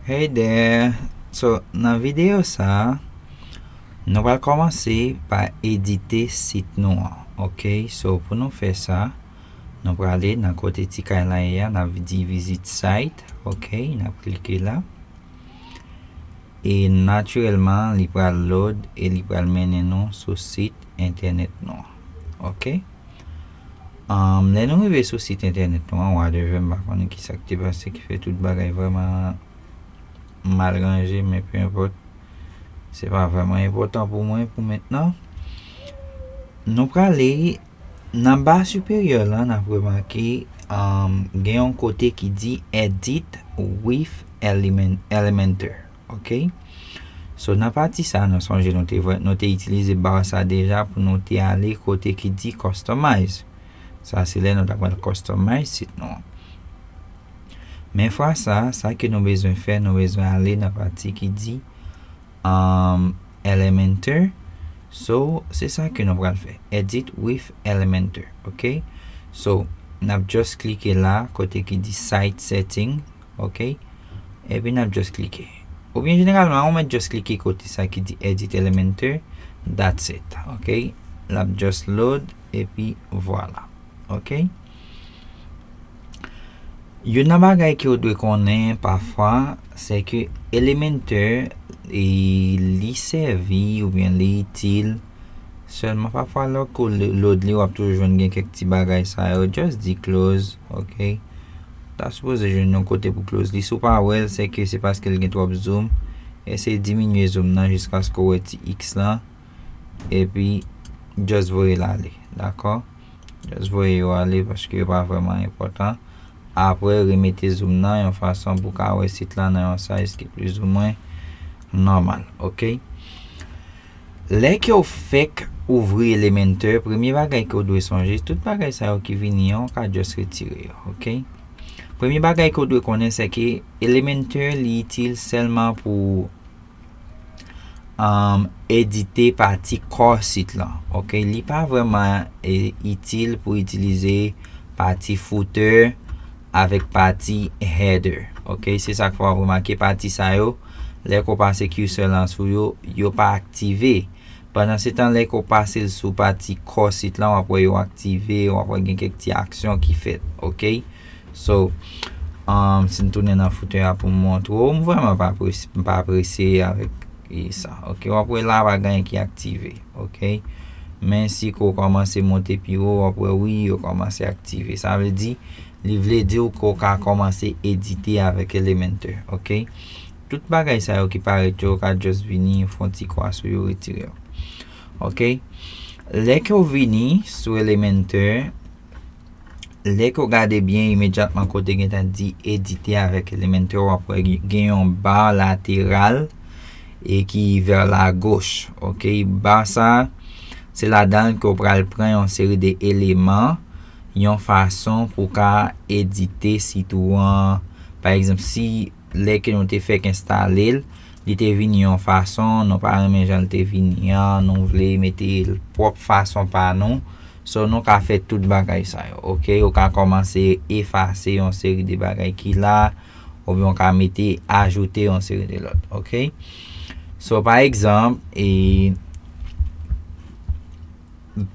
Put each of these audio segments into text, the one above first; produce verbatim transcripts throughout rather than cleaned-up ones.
Hey there. So, nan videyo sa, nou pral kòmanse pa edite sit nou an. Ok, so pou nou fè sa, nou prale nan kote ti kay la ye a, n ap di visit site. Ok, n ap klike la. E natirèlman, li pral load e li pral mennen nou sou sit entènèt nou an. Ok? Um, lè nou rive sou sit entènèt nou an, whatever, m pa konnen ki sa k te pase ki fè tout bagay vrèman mal ranje, men peu importe. Se pa vrèman enpòtan pou mwen pou mentnan. Nou prale nan ba siperyè la, n ap remake, um, gen yon kote ki di edit with element, Elementor. Ok? So, nan pati sa, nou sonje nou te, nou te itilize bar sa deja pou nou te ale kote ki di customize. Sa se lè nou ta pral customize sit nou an. Men fwa sa, sa ke nou bezwen fè, nou bezwen ale nan pati ki di um, Elementor. So, se sa ke nou pral fè. Edit with Elementor. Ok? So, n ap just klike la, kote ki di site setting. Ok? Epi n ap just klike. Oubyen jeneralman, ou mèt just klike kote sa ki di edit Elementor. That's it. Ok? L ap just load. Epi vwala. Ok? Youn nan bagay ke w dwe konnen pafwa, se ke Elementor, e, li sèvi oubyen li itil. Sèlman pafwa lè w ko-, load li, w ap toujou jwenn gen kèk ti bagay sa yo. Just di close, ok? Ta sipoze jwenn yon kote pou close li. Si w pa wè l, se ke se paske l gen twòp zoom. Eseye diminye zoom nan jiskaske w wè ti X lan. Epi, just voye l ale. Dakò? Just voye yo ale paske yo pa vrèman enpòtan. Apre, remete zoom nan yon fason pou w ka wè sit lan nan yon size ki plizoumwen nòmal. Ok? Lè ke w fèk ouvri Elementor, premye bagay ke w dwe sonje, tout bagay sa yo ki vini an, w ka just retire yo. Ok? Premye bagay ke w dwe konnen, se ke Elementor, li itil sèlman pou um, edite pati core sit lan. Ok, li pa vrèman, e, itil pou itilize pati footer avèk pati header. Ok, se sa k fè w ap remake pati sa yo, lè ke w pase cursor lan sou yo, yo pa aktive. Pandan se tan, lè ke w pase l sou pati core sit lan, w ap wè yo aktive, w ap wè gen kèk ti aksyon ki fèt. Ok? So, um, si n tounen nan footer a pou m montre w, m vrèman pa prese, m pa prese avèk, e, sa. Ok, w ap wè la pa gen anyen ki aktive. Ok? Men si ke w kòmanse monte pi wo, w ap wè wi, yo kòmanse aktive. Sa vle di, li vle di w ke w ka kòmanse edite avèk Elementor. Ok? Tout bagay sa yo ki parèt yo, w ka just vini, fè yon ti kwa sou yo, retire yo. Ok? Lè ke w vini sou Elementor, lè ke w gade byen, imedyatman kote gentan di edite avèk Elementor, w ap wè gen yon ba lateral e ki vè lagoch. Ok, ba sa, se ladan l ke w pral pran yon seri de eleman, yon fason pou w ka edite sit ou an. Pa egzanp, si lè ke nou te fèk enstale l, li te vini yon fason, nou pa renmen jan l te vini an, nou vle mete l pwòp fason pa nou. So, nou ka fè tout bagay sa yo, ok? Ou ka kòmanse efase yon seri de bagay ki la, oubyen ou ka mete, ajoute yon seri de lòt, ok? So, pa egzanp, e,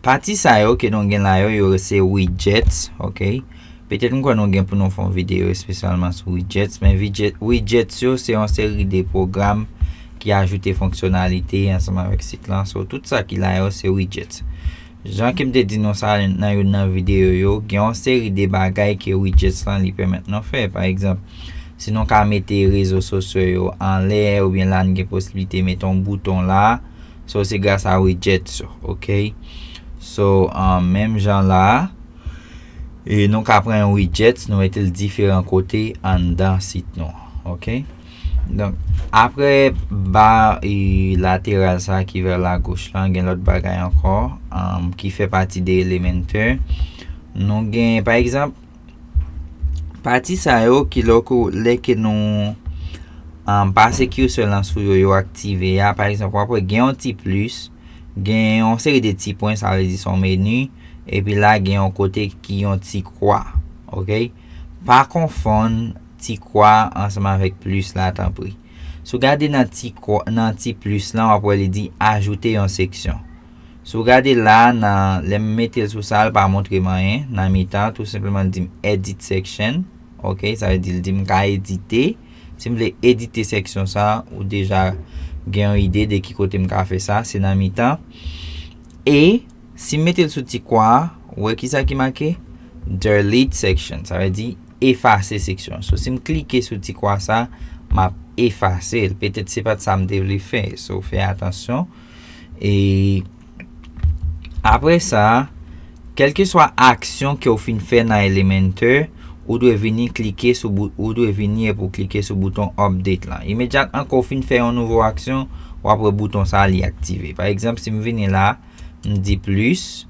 pati sa yo ke nou gen la yo, yo se widgets, ok? Petèt m kwè nou gen pou nou fè yon videyo espesyalman sou widgets, men widget, widgets yo se yon seri de pwogram ki ajoute fonksyonalite ansanm avèk sit lan. So, tout sa ki la yo se widgets. Jan ke m te di nou sa nan youn nan videyo yo, gen yon seri de bagay ke widgets lan li pèmèt nou fè. Pa egzanp, si nou ka mete rezo sosyo yo anlè, oubyen la n gen posiblite mete yon bouton la, so se gras a widgets yo, ok? So, um, menm jan la, e nou ka pran yon widgets, nou mete l diferan kote anndan sit nou, ok? Donk, apre ba, e, lateral sa ki vè lagoch lan, gen lòt bagay ankò, um, ki fè pati de Elementor. Nou gen, pa egzanp, pati sa yo ki lè ke, lè ke nou, um, pase cursor lan sou yo, yo aktive a. Pa egzanp, w ap wè gen yon ti plis, gen yon seri de ti pwen, sa vle di se yon meni, epi la gen yon kote ki yon ti kwa, ok? Pa konfonn ti kwa ansanm avèk plis la, tanpri. Si w gade nan ti kwa, nan ti plis lan, w ap wè li di ajoute yon section. Si w gade la, nan, lè m mete l sou sa, l pa montre m anyen. Nan mitan, tou senpleman, l di m edit section. Ok, sa vle di l di m ka edite. Si m vle edite section sa, ou deja gen yon ide de ki kote m ka fè sa. Se nan mitan. E si m mete l sou ti kwa a, ou wè ki sa ki make? Delete section. Sa vle di efase section. So, si m klike sou ti kwa sa, m ap efase l. Petèt se pa t sa m te vle fè. So, fè atansyon. E apre sa, kèlkeswa aksyon ke w fin fè nan Elementor, ou dwe vini klike sou bout, ou dwe vini epi w klike sou bouton update lan. Imedyatman ke w fin fè yon nouvo aksyon, w ap wè bouton sa a li aktive. Pa egzanp, si m vini la, m di plis,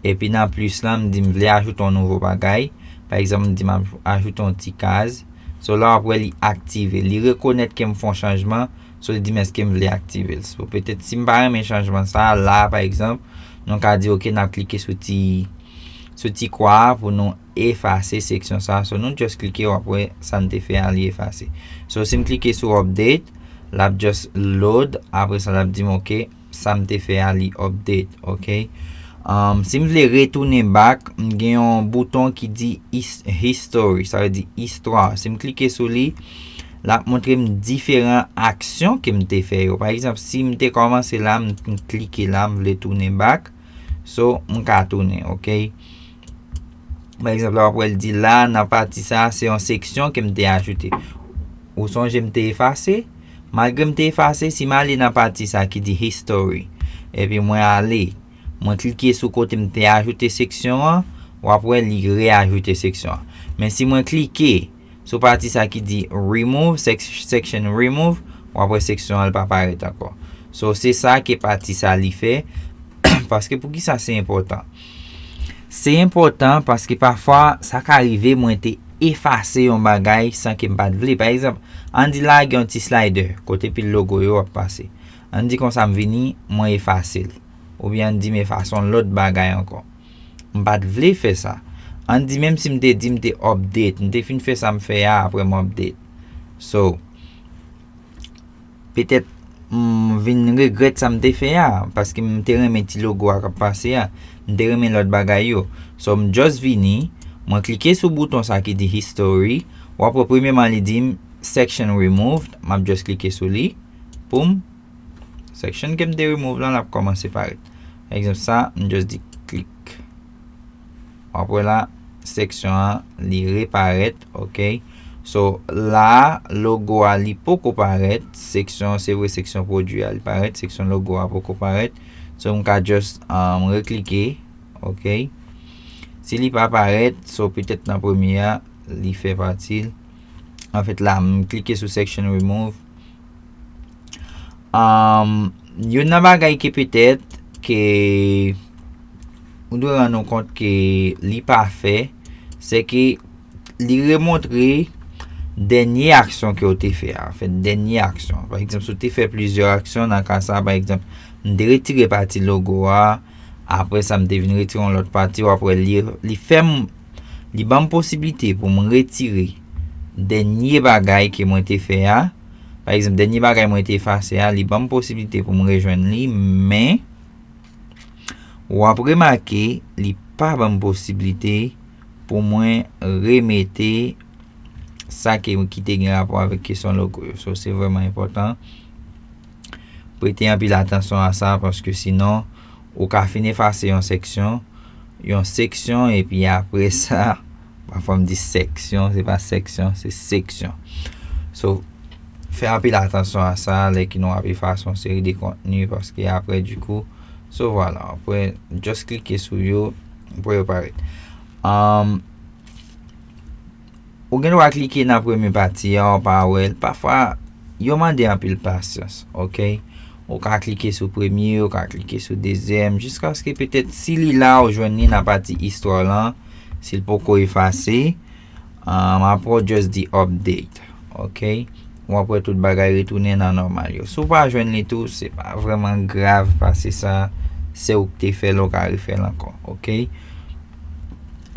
epi nan plis lan, m di m vle ajoute yon nouvo bagay. Pa egzanp, m di m ap ajoute yon ti kaz. So la, w ap wè li aktive. Li rekonèt ke m fè yon chanjman. So, li di m èske m vle aktive l. So, petèt si m pa renmen chanjman sa a, la, pa egzanp, nou ka di, ok, n ap klike sou ti, sou ti kwa a pou nou efase section sa a. So, nou just klike, w ap wè sa n te fè a, li efase. So, si m klike sou update, l ap just load, apre sa, l ap di m, ok, sa m te fè a, li update, ok? Um, si m vle retounen back, m gen yon bouton ki di his-, history, sa vle di istwa. Si m klike sou li, l ap montre m diferan aksyon ke m te fè yo. Pa egzanp, si m te kòmanse la, m, m klike la, m vle tounen back. So, m ka tounen, ok? Pa egzanp, la, w ap wè l di la, nan pati sa, se yon section ke m te ajoute. Ou sonje m te efase? Malgre m te efase, si m ale nan pati sa ki di history, epi mwen ale, mwen klike sou kote m te ajoute section an, w ap wè li reajoute section an. Men si mwen klike sou pati sa ki di remove, sec-, section remove, w ap wè section an, li pa parèt ankò. So, se sa ke pati sa li fè. Paske poukisa se enpòtan? Se enpòtan paske pafwa sa ka rive mwen te efase yon bagay san ke m pa t vle. Pa egzanp, ann di la gen yon ti slider kote pil logo yo ap pase. Ann di konsa m vini, mwen efase l. Oubyen ann di m efase yon lòt bagay ankò. M pa t vle fè sa. Ann di menm si m te di m te update, m te fin fè sa m fè a apre m update. So, petèt m vin regrèt sa m te fè a, paske m te renmen ti logo a k ap pase a. M te renmen lòt bagay yo. So, m just vini, mwen klike sou bouton sa ki di history. W ap wè premyèman li di m section removed. M ap just klike sou li pou m section ke m te remove lan, l ap kòmanse parèt. Egzanp sa, m just di klik. W ap wè la, section an, li reparèt, ok? So, la, logo a, li poko parèt. Section, se vre, section pwodui a, li parèt. Section logo a poko parèt. So, m ka just, um, reklike, ok? Si li pa parèt, so, petèt nan premye a, li fè pati l. Anfèt, la, m klike sou section remove. Um, youn nan bagay ke petèt ke ou dwe rann ou kont ke li pa fè, se ke li remontre dènye aksyon ke w te fè a. Anfèt, dènye aksyon. Pa egzanp, si w te fè plizyè aksyon, nan ka sa, pa egzanp, m te retire pati logo a, apre sa, m te vin retire yon lòt pati, w ap wè li, li fè m, li ban m posiblite pou m retire dènye bagay ke mwen te fè a. Pa egzanp, dènye bagay mwen te efase a, li ban m posiblite pou m rejwenn li, men w ap remake li pa ban m posiblite pou mwen remete sa ke, ki te gen rapò avèk kesyon logo yo. So, se vrèman enpòtan. Prete anpil atansyon a sa, paske sinon, ou ka fin efase yon seksyon, yon seksyon, epi apre sa, pafwa m di seksyon, se pa seksyon, se seksyon. So, fè anpil atansyon a sa, lè ke nou ap efase yon seri de kontni, paske apre, dikou, so, vwala, apre, just klike sou yo, pou yo parèt. Um, ou gen dwa klike nan premye pati a, ou pa wè l. Pafwa, yo mande anpil pasyans, ok? Ou ka klike sou premye, ou ka klike sou dezyèm, jiskaske petèt si li la, ou jwenn li nan pati istwa lan, si l poko efase, um, apre w just di update, ok? Ou ap wè tout bagay retounen nan nòmal yo. Si w pa jwenn li tou, se pa vrèman grav, paske sa, se ou k te fè l, ou ka refè l ankò, ok?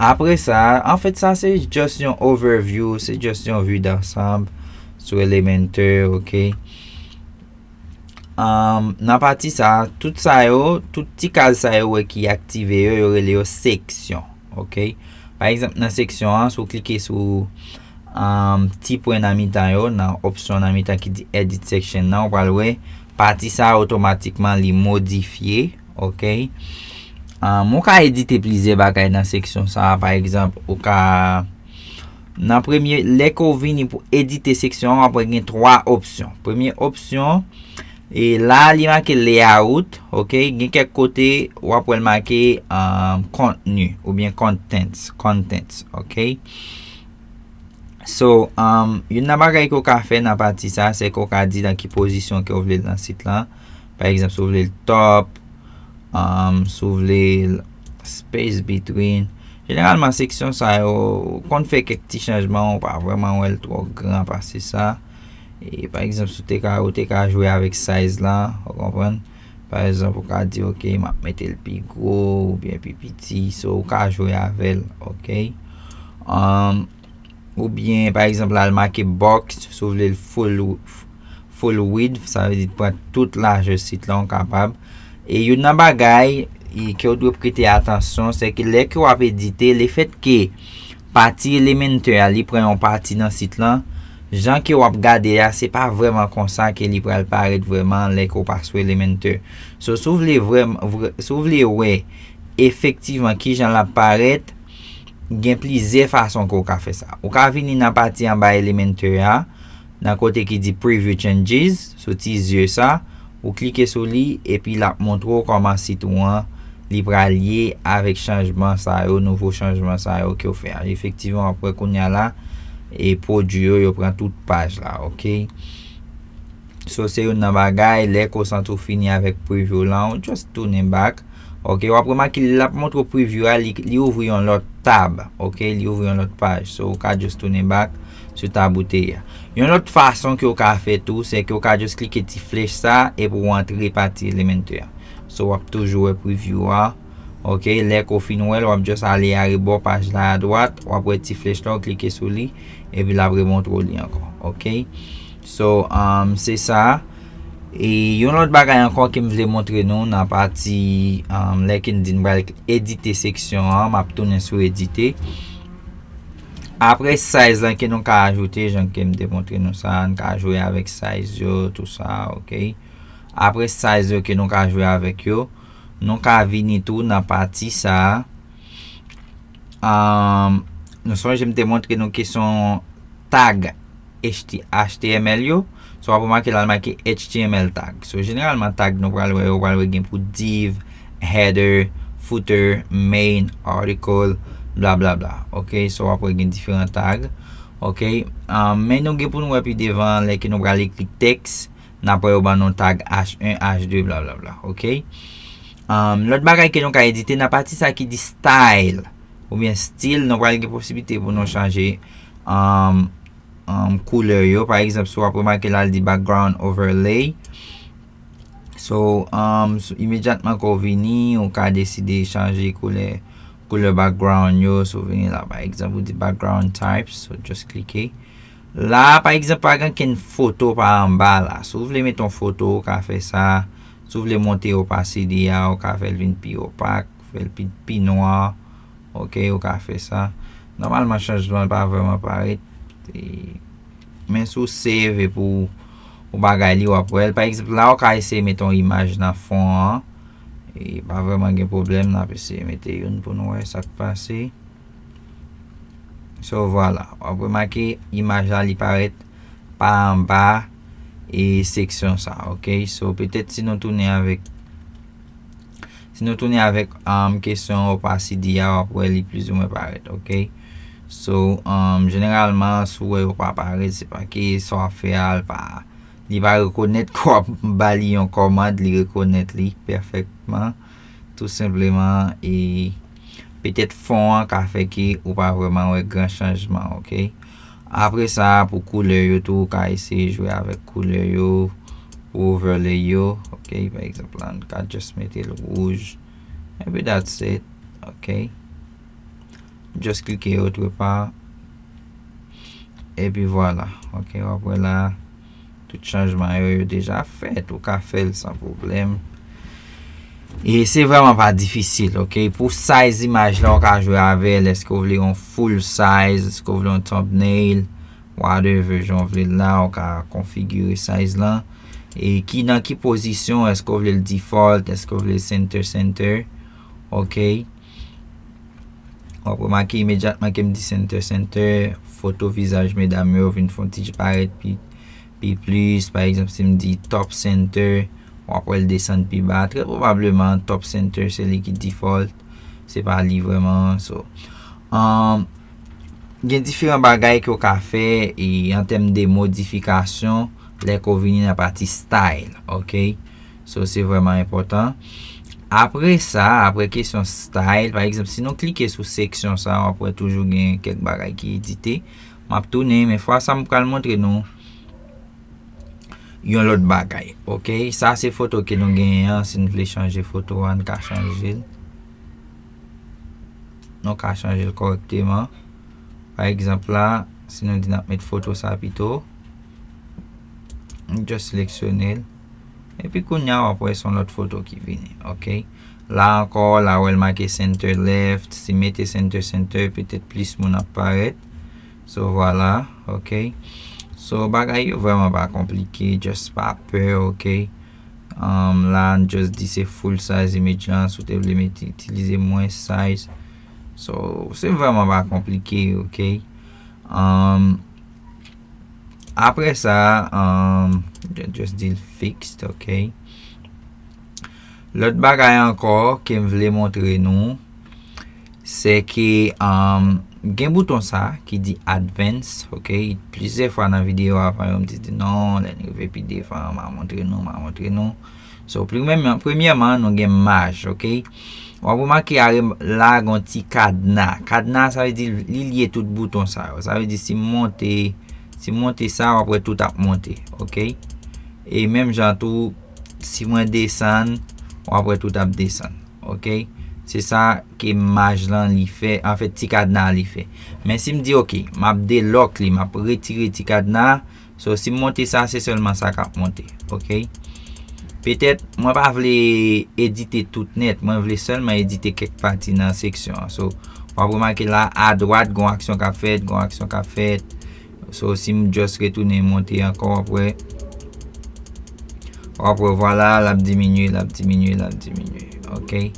Apre sa, anfèt, sa se just yon overview, se just yon vue d'ensemble sou Elementor, ok? Um, nan pati sa, tout sa yo, tout ti kaz sa yo wè ki aktive yo, yo rele yo seksyon, ok? Pa egzanp, nan seksyon an, si w klike sou um, ti pwen nan mitan yo, nan opsyon nan mitan ki di Edit Section nan, ou pral wè pati sa otomatikman li modifye, ok? Um, ou ka edite plizyè bagay nan seksyon sa a, pa egzanp, ou ka nan premye, lè ke w vini pou edite seksyon an, w ap wè gen twa opsyon. Premye opsyon, e la li make layout, ok? Gen kèk kote w ap wè l make um, kontni oubyen contents, contents, ok? So, um, youn nan bagay ke w ka fè nan pati sa, se ke w ka di nan ki pozisyon ke w vle l nan sit lan. Pa egzanp, si w vle l top, um, si w vle l space between. Jeneralman, seksyon sa yo, ou konn fè kèk ti chanjman, ou pa vrèman wè l twò gran pase sa. E, pa egzanp, si w te ka, ou te ka jwe avèk size la, ou konprann? Pa egzanp, ou ka di, ok, m ap mete l pi gwo oubyen pi piti, so ou ka jwe avè l, ok? Um, oubyen, pa egzanp, la, l make box, si w vle l full, full width, sa vle di pran tout lajè sit lan, ou kapab. E youn nan bagay e, ke w dwe prete atansyon, se ke lè ke w ap edite, lefèt ke pati Elementor a, li pran yon pati nan sit lan, jan ke w ap gade a, se pa vrèman konsa ke li pral parèt vrèman lè ke w pa sou Elementor. So, si w vle vrèm, vre, si w vle wè efektivman kijan l ap parèt, gen plizyè fason ke w ka fè sa. Ou ka vini nan pati anba Elementor a, nan kote ki di Preview Changes, sou ti zye sa, ou klike sou li, epi l ap montre w kòman sit ou an, li pral ye avèk chanjman sa yo, nouvo chanjman sa yo ke w fè a. Efektivman, w ap wè kounye a la, e pwodui yo, yo pran tout paj la, ok? So, se youn nan bagay, lè ke w santi w fini avèk preview lan, ou just tounen back. Ok, w ap remake l ap montre w preview a, li, li ouvri yon lòt tab. Ok, li ouvri yon lòt paj. So, ou ka just tounen back sou tab ou te ye a. Yon lòt fason ke w ka fè tou, se ke w ka just klike ti flèch sa epi w antre pati Elementor a. So, w ap toujou wè preview a. Ok, lè ke w fin wè l, w ap just ale arebò paj la adwat, w ap wè ti flèch la, w klike sou li, epi l ap remontre w li ankò. Ok? So, um, se sa. E yon lòt bagay ankò ke m vle montre nou nan pati, um, lè ke n di n pral edite seksyon an, m ap tounen sou edite. Apre size lan ke nou ka ajoute, jan ke m te montre nou sa, n ka jwe avèk size yo, tou sa, ok? Apre size yo ke nou ka jwe avèk yo, nou ka vini tou nan pati sa a. Um, nou sonje m te montre nou kesyon tag H T, H T M L yo. So, w ap remake la, l make H T M L tag. So, jeneralman, tag nou pral wè yo, pral wè gen pou div, header, footer, main, article, bla bla bla. Ok, so, w ap wè gen diferan tag. Ok, um, men nou gen pou nou wè pi devan, lè ke nou pral ekri tèks, n ap wè yo ban nou tag H yen, H de, bla bla bla. Ok? Um, lòt bagay ke nou ka edite nan pati sa ki di style oubyen stil, nou pral gen posiblite pou nou chanje, um, um, koulè yo. Pa egzanp, si w ap remake la, l di background overlay. So, um, so, imedyatman ke w vini, ou ka deside chanje koulè, koulè background yo. Si w vini la, pa egzanp, ou di background types, so just klike. La, pa egzanp, pa gen kenn foto pa anba la. Si w vle mete yon foto, ou ka fè sa. Si w vle monte opacity a, ou ka fè l vin pi opak, fè l pi, pi nwa. Ok, ou ka fè sa. Nòmalman, chanjman pa vrèman parèt. E, men si w save epi w, w bagay li, w ap wè l. Pa egzanp, la, ou ka eseye mete yon imaj nan fon an. E pa vrèman gen pwoblèm, n ap eseye mete youn pou nou wè sa k pase. So, vwala. W ap remake imaj la, li parèt pa anba e seksyon sa, ok? So, petèt si nou tounen avèk, si nou tounen avèk, um, kesyon opacity a, w ap wè li plizoumwen parèt, ok? So, um, jeneralman, si w wè yo pa parèt, se paske sa w ap fè a, l pa, li pa rekonèt ke w ap ba li yon kòmand, li rekonèt li pèfèkteman. Tou senpleman, e petèt fon an ka fè ke ou pa vrèman wè gran chanjman, ok? Apre sa, pou koulè yo tou, ou ka eseye jwe avèk koulè yo, pou overlay yo, ok? Pa egzanp, la, n ka just mete l wouj. Epi that's it, ok? Just klike autre part. Epi vwala. Ok, w ap wè la, tout chanjman yo, yo deja fèt. Ou ka fè l san pwoblèm. E se vrèman pa difisil, ok? Pou size imaj la, ou ka jwe avè l. Èske w vle yon full size? Èske w vle yon thumbnail? Whatever jan w vle l la, ou ka konfigire size lan. E ki, nan ki pozisyon? Èske w vle l default? Èske w vle l center, center? Ok. W ap remake imedyatman ke m di center, center, foto vizaj medam yo vin fè yon ti parèt pi, pi plis. Pa egzanp, si m di top center, w ap wè l desann pi ba. Trè pwobableman, top center se li ki default. Se pa li vrèman. So, um, gen diferan bagay ke w ka fè e an tèm de modifikasyon lè ke w vini nan pati style, ok? So, se vrèman enpòtan. Apre sa, apre kesyon style, pa egzanp, si nou klike sou seksyon sa, w ap wè toujou gen kèk bagay ki edite. M ap tounen, men fwa sa m pral montre nou yon lòt bagay, ok? Sa se foto ke nou genyen an, si n vle chanje foto a, n ka chanje l. Nou ka chanje l kòrèkteman. Pa egzanp la, si nou di n ap met foto sa pito, m just seleksyone l. Epi kounye a, w ap wè se yon lòt foto ki vini, ok? La ankò, la w wè l make center left. Si m mete center center, petèt plis moun ap parèt. So, vwala, ok? So, bagay yo vrèman pa konplike, just pa pè, ok? Um, la, n just di se full size image lan, si w te vle mete, itilize mwens size. So, se vrèman pa konplike, ok? Um, apre sa, um, ju-, just di l fixed, ok? Lòt bagay ankò ke m vle montre nou, se ke, um, gen bouton sa ki di advance, ok? Plizyè fwa nan videyo avan yo, m te di non, lè n rive pi devan, m a montre nou, m a montre nou. So, premyèman, premyèman, nou gen maj, ok? W ap remake a rem-, la gen yon ti kadna. Kadna, sa vle di li lye tout bouton sa yo. Sa vle di si m monte, si m monte sa, w ap wè tout ap monte, ok? E menm jan tou, si mwen desann, w ap wè tout ap desann, ok? Se sa ke maj lan li fè, anfèt, ti kadna li fè. Men si m di, ok, m ap delock li, m ap retire ti kadna, so, si m monte sa, se sèlman sa k ap monte, ok? Petèt, mwen pa vle edite tout nèt, mwen vle sèlman edite kèk pati nan seksyon an. So, w ap remake la, adwat, gon aksyon k ap fèt, gon aksyon k ap fèt. So, si m just retounen monte ankò, w ap wè, w ap wè, vwala, l ap diminye, l ap diminye, l ap diminye, ok?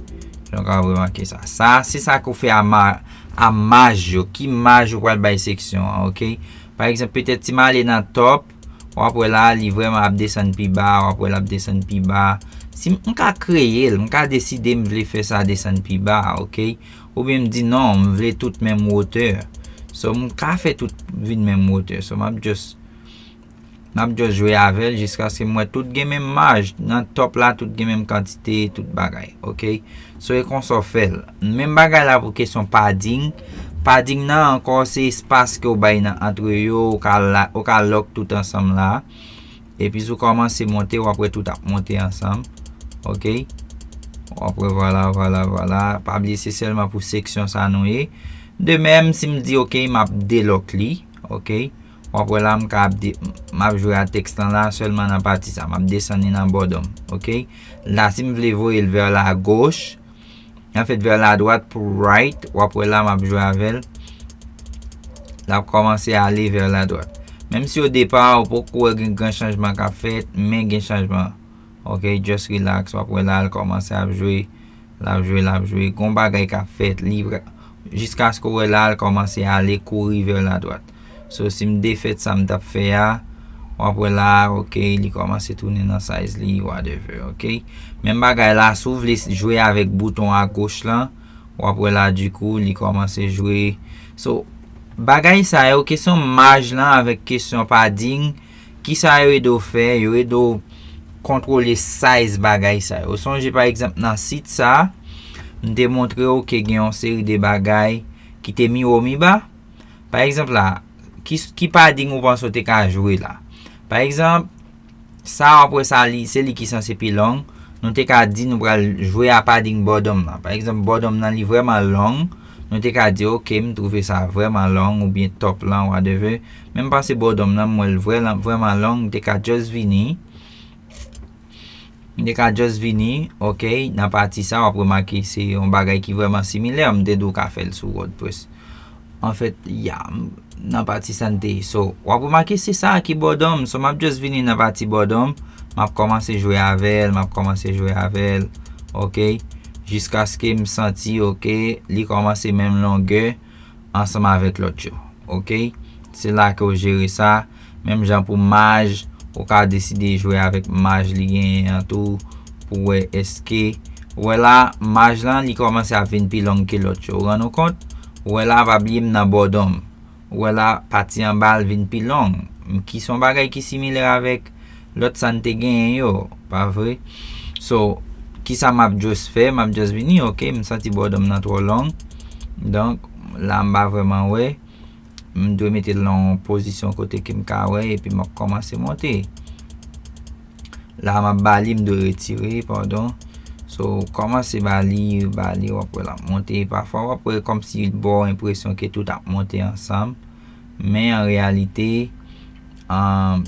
Donk, w ap remake sa. Sa, se sa ke w fè a ma-, a maj yo. Ki maj ou pral bay seksyon an, ok? Pa egzanp, petèt si m ale nan top, w ap wè la, li vrèman ap desann pi ba, w ap wè l ap desann pi ba. Si m, m ka kreye l, m ka deside m vle fè sa desann pi ba, ok? Oubyen m di non, m vle tout menm wotè. So, m ka fè tout vin menm wotè. So, m ap just, m ap just jwe avè l jiskaske m wè tout gen menm maj. Nan top la, tout gen menm kantite, tout bagay, ok? So, e konsa w fè l. Menm bagay la pou kesyon padding. Padding nan ankò, se espas ke w bay nan antre yo, ou ka la, ou ka lock tout ansanm la. Epi si w kòmanse monte, w ap wè tout ap monte ansanm. Ok? W ap wè, vwala, vwala, vwala. Pa bliye, se sèlman pou seksyon sa nou ye. De menm, si m di, ok, m ap delock li. Ok? W ap wè la, m ka ap de-, m ap jwe a tèks lan la, sèlman nan pati sa. M ap desann li nan bòdòm. Ok? La, si m vle voye l vè la goch, anfèt, vè la dwat pou right, w ap wè la, m ap jwe avè l. L ap kòmanse ale vè la dwat. Menm si o depa, ou poko wè gen gran chanjman k ap fèt, men gen chanjman. Ok, just relax, w ap wè la, l kòmanse ap jwe. L ap jwe, l ap jwe. Gon bagay k ap fèt. Li pra-, jiskaske w wè la, l kòmanse ale kouri vè la dwat. So, si m defèt sa m t ap fè a, w ap wè la, ok, li kòmanse tounen nan size li, whatever, ok. Menm bagay la, si w vle jwe avèk bouton a goch lan, w ap wè la, dikou, li kòmanse jwe. So, bagay sa yo, kesyon maj lan avèk kesyon padding, kisa yo ede w fè? Yo ede w kontwole size bagay sa yo. Sonje, pa egzanp, nan sit sa, m te montre w ke gen yon seri de bagay ki te miwo miba. Pa egzanp la, ki, ki padding ou panse w te ka jwe la? Pa egzanp, sa w ap wè sa, li, se li ki sanse pi long. Nou te ka di nou pral jwe a padding bòdòm nan. Pa egzanp, bòdòm nan, li vrèman long. Nou te ka di, ok, m twouve sa vrèman long oubyen top lan, whatever. Men m pase bòdòm nan, m wè l vrèman long, m te ka just vini. M te ka just vini, ok, nan pati sa, w ap remake se yon bagay ki vrèman similè, m te di w ka fè l sou WordPress. Anfèt, ya, nan pati sa n te ye. So, w ap remake se sa ki bòdòm. So, m ap just vini nan pati bòdòm, m ap kòmanse jwe avè l, m ap kòmanse jwe avè l, ok, jiskaske m santi, ok, li kòmanse menm longè ansanm avèk lòt yo, ok. Se la ke w jere sa. Menm jan pou maj, ou ka deside jwe avèk maj li genyen an tou, pou wè èske, ou wè la, maj lan, li kòmanse ap vin pi long ke lòt yo. Ou rann ou kont? Ou wè la, pa bliye m nan bòdòm. Ou wè la, pati anba l vin pi long. Ki se yon bagay ki similè avèk lòt sa n te genyen yo, pa vre? So, kisa m ap just fè? M ap just vini, ok, m santi bòdòm nan twò long. Donk, la m pa vrèman wè. M dwe mete l nan yon pozisyon kote ke m ka wè, epi m ap kòmanse monte. La m ap ba li, m dwe retire, padon. So, kòmanse ba li, ba li, w ap wè l ap monte. Pafwa, w ap wè kòmsi l ba w enpresyon ke tout ap monte ansanm. Men an reyalite, um,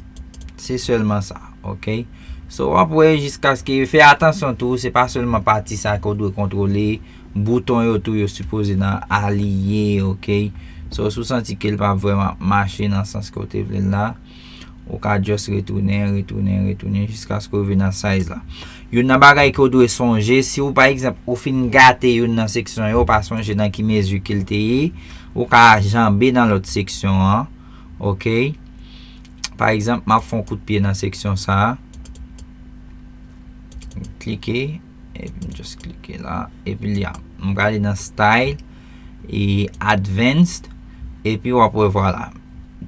se sèlman sa, ok? So, w ap wè jiskaske, fè atansyon tou, se pa sèlman pati sa ke w dwe kontwole, bouton yo tou, yo sipoze nan aliye, ok? So, si w santi ke l pa vrèman ap mache nan sans ke w te vle l la, ou ka just retounen, retounen, retounen, jiskaske w rive nan size la. Youn nan bagay ke w dwe sonje, si w, pa egzanp, ou fin gate youn nan seksyon yo, ou pa sonje nan ki mezi ke l te ye, ou ka janbe nan lòt seksyon an, ok? Pa egzanp, m ap fè yon kout pye nan seksyon sa a. Klike, epi m just klike la, epi li a. M prale nan style, e advanced, epi w ap wè vwala.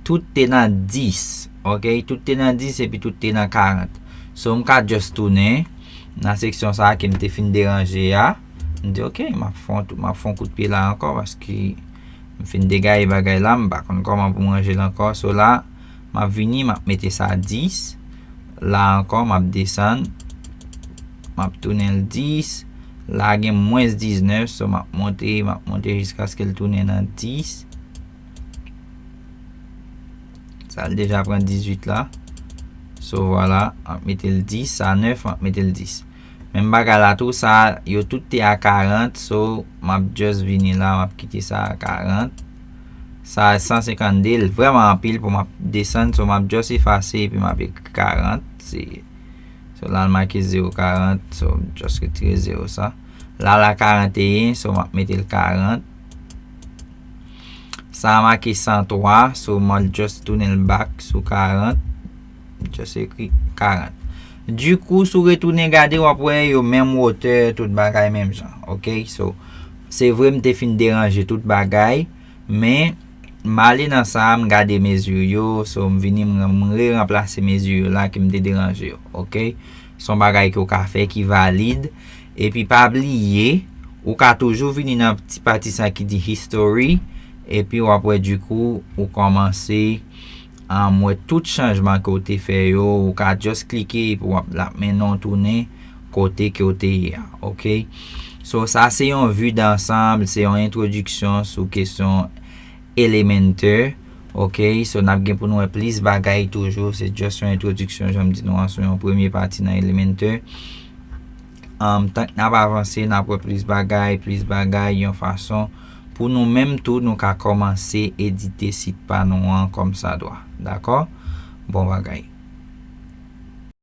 Tout te nan dis, ok? Tout te nan dis, epi tout te nan karant. So, m ka just tounen nan seksyon sa a ke m te fin deranje a. M di, ok, m ap fè yon, m ap fè yon kout pye la ankò, paske m fin degaye bagay la, m pa konn kòman pou m ranje l ankò. So la, m ap vini, m ap mete sa dis. La ankò, m ap desann. M ap tounen l dis. La gen mwens diznèf, so m ap monte, m ap monte jiskaske l tounen nan dis. Sa l deja pran dizuit la. So, vwala, m ap mete l dis, sa nèf, m ap mete l dis. Menm bagay la tou, sa, yo tout te a karant, so, m ap just vini la, m ap kite sa a karant. Sa san senkannde, l vrèman anpil pou m ap desann, so, m ap just efase epi m ap ekri karant, se, so, la l make zewo karant, so, m just retire zewo sa. La, la karanteyen, so, m ap mete l karant. Sa a make san twa, so, m al just tounen l back sou karant. Just ekri karant. Dikou, si w retounen gade, w ap wè yo menm wotè, tout bagay menm jan. Ok? So, se vre m te fin deranje tout bagay, men m ale nan sa a, m gade mezi yo, so m vini, m, m re-ranplase mezi yo la ke m te deranje yo. Ok? Se yon bagay ke w ka fè ki valid. Epi pa bliye, ou ka toujou vini nan ti pati sa ki di history, epi w ap wè dikou, ou kòmanse, um, wè tout chanjman ke w te fè yo, ou ka just klike epi w ap, l ap mennen w tounen kote ke w te ye a, ok? So, sa se yon vi dansanm, se yon entwodiksyon sou kesyon Elementor, ok? So, n ap gen pou n wè plis bagay toujou, se just yon entwodiksyon, jan m di nou an, sou yon premye pati nan Elementor. Um, tank n ap avanse, n ap wè plis bagay, plis bagay, yon fason pou nou menm tou, nou ka kòmanse edite sit pa nou an kòmsadwa. Dakò? Bon bagay.